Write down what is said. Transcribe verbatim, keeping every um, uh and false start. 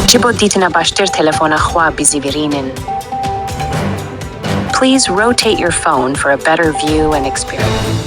Ji bo dîtina baştir telefona xwe bizîvirînin. Please rotate your phone for a better view and experience.